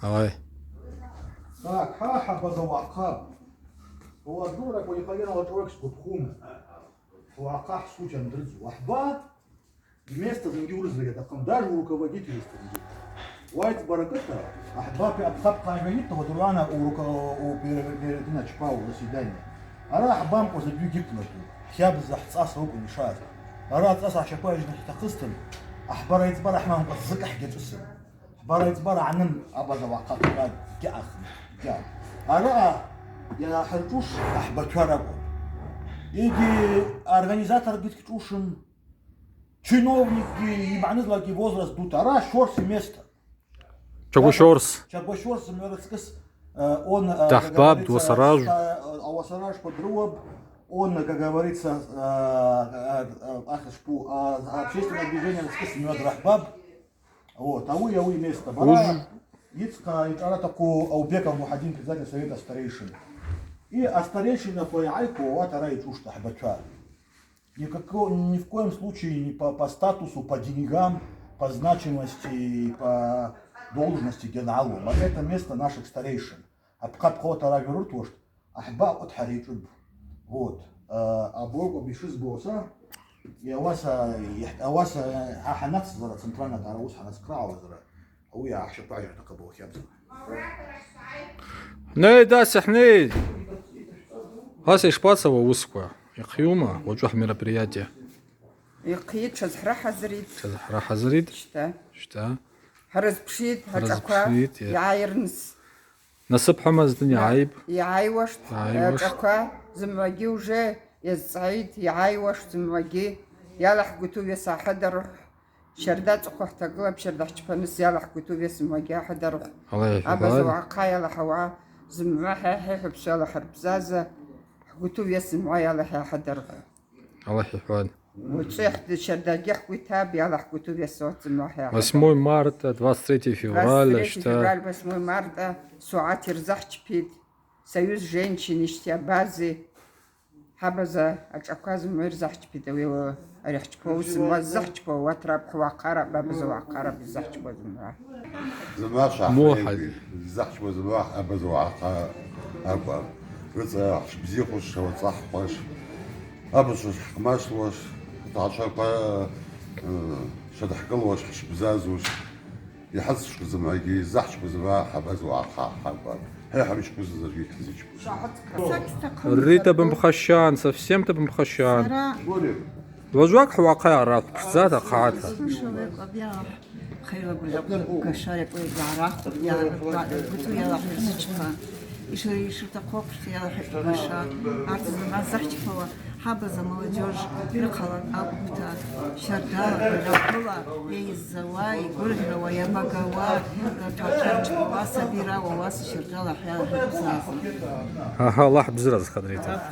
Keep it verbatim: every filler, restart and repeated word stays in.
Алай. Так, хӏа хӏабаза уагӏахъапӏ. Ауи адураква йхъайгьи алачӏвакӏ сгвапхун. Хӏуагӏахъа хӏсучан дрыдзу. Ахӏба место зынгьи урызра атахъым, даже у руководителей зынгьи. Уайцӏба ракӏыта, ахӏбапи апхъапхъа агӏвайитта, вот Руана у руко-, у пере-, пере-, пере-, чпа у заседание. Ара ахӏбамкъва зынгьи гьиквнату, хабза хӏцӏаса акӏвын йшаз. Ара ацӏаса хӏщаква йажьна хӏтахъызтын, ахӏбара йцӏбара хӏмамкӏва ззыкӏ хӏгьашӏысын. Хӏбара йцӏбара гӏаным абаза уагӏахъа гьаъахым, гьаъахым. Араъа йанахӏырчӏвуш ахӏбачва ракӏвын. Йгьи организаторгьи дгьчӏвушын, чиновникгьи, ймагӏныдзлагьи возраст дута. Ара щорс место. Чагва щорс. Чагва щорс зымгӏва рацкӏыс, э, он, э, как говорится, дуасаражв. Ста-, э, ауасаражвква дрыуапӏ, он, как говорится, э, э, э, ахъа шпу, э, общественное движение рацкӏыс зымгӏва драхӏбапӏ. Вот, ауи, ауи место. Бара йыцхъа йчӏвара атахъу Аубеков Мухадин, председатель совета старейшин. И а старейшинаква йгӏайкву, ауат ара йчӏвуштӏ ахӏбачва. Никако-, ни в коем случае не по, по статусу, по деньгам, по значимости, по должности гьангӏалуам. А это место наших старейшин. Апхъапхъа ауат ара гӏврыртуаштӏ, ахӏба акъват хӏарайчӏвыпӏ. Вот. Э, аборкъва бишызбуса, йауаса, йахь-, ауаса, э, хӏанацӏзара, центральный дара уыс хӏанацӏкӏрагӏазара, ауи ахӏщаква гӏайыртахъыпӏ хабза. Ней, дас, ахӏней! Аса йшпацӏа уысква? Йхъйума уачӏвахь мероприятие? Йхъйитӏ, тшазхӏра хӏазритӏ. Тшазхӏра хӏазритӏ? Щта. Щта. Хӏрызпшитӏ, хӏрызпшитӏ, ачӏваква йа. Йгӏайырныс. Насып хӏымазтын йгӏайпӏ. Йгӏайуаштӏ, йгӏайуаштӏ. Ачӏваква зымгӏвагьи уже йазцӏгӏитӏ, йгӏайуаштӏ зымгӏвагьи. Йалахӏгвитӏу йаса хӏадарухӏ. Щарда ацӏыхъва хӏтагылапӏ, щарда хӏчпаныс йалахӏгвитӏу йаса зымгӏвагьи хӏадарухӏ. Аллах йхӏвахӏвуа. Абаза уагӏахъа йалахӏауа зымгӏва хӏа хӏихӏвапӏ, йалахӏырбзаза, хӏгвитӏу йаса зымгӏва йалахӏа хӏадарухӏ. Аллах йхӏвахӏвуа. Уыцӏи хӏди щардагьи хӏгвитапӏ, йалахӏгвитӏу йаса зымгӏва хӏа хӏадарухӏ. Восьмое марта, двадцать третье февраля, двадцать третье февраль, восьмое марта, сугӏат йырзахӏчпитӏ, Союз женщин йщтиабази, хӏабаза ачӏаква зымгӏва йырзахӏчпитӏ, ауи ари хӏчпауа зымгӏва ззахӏчпауа, уатрапӏ, хӏвахъарапӏ, абаза уагӏахъарапӏ йзахӏчпауа зымгӏва. Зымгӏва швахӏвайгьи, йзахӏчпауа зымгӏва абаза уагӏахъа акӏвпӏ. Рыцӏа хӏшбзихуш, ауацӏахӏхъваш, абаза швахъмашлуаш, атгӏачваква, э, швадхӏгылуаш, хӏшбзазуш. Йхӏызчпу зымгӏвагьи, йзахӏчпу зымгӏва хӏабаза уагӏахъа акӏвпӏ. Хӏа хӏамчпуз зынгьи хӏзичпуз. Рита бымхъащан, совсем-то бымхъащан. Сара. Уажвакӏ хӏвахъа арахв пшдзата хъата. Слушала, кӏвабиа, хъайла гвыргъьахъ гашарикӏ йгьарахв, йа-, гвыцӏу йалахӏ йырзычпа. Йши-, йшитахъу апшта йалахӏ йгваша. Арт зымгӏва ззахӏчпауа хӏабаза молодежь рыхъалан акӏвпӏта, щардала, рахвыла йайззауа, йгвыргърауа, йамагауа, ртахъырчпауа, сабийрала, ауаса щардала хӏа йалахӏ йбзаза. Агьа, Аллах бзира зхъа дрита.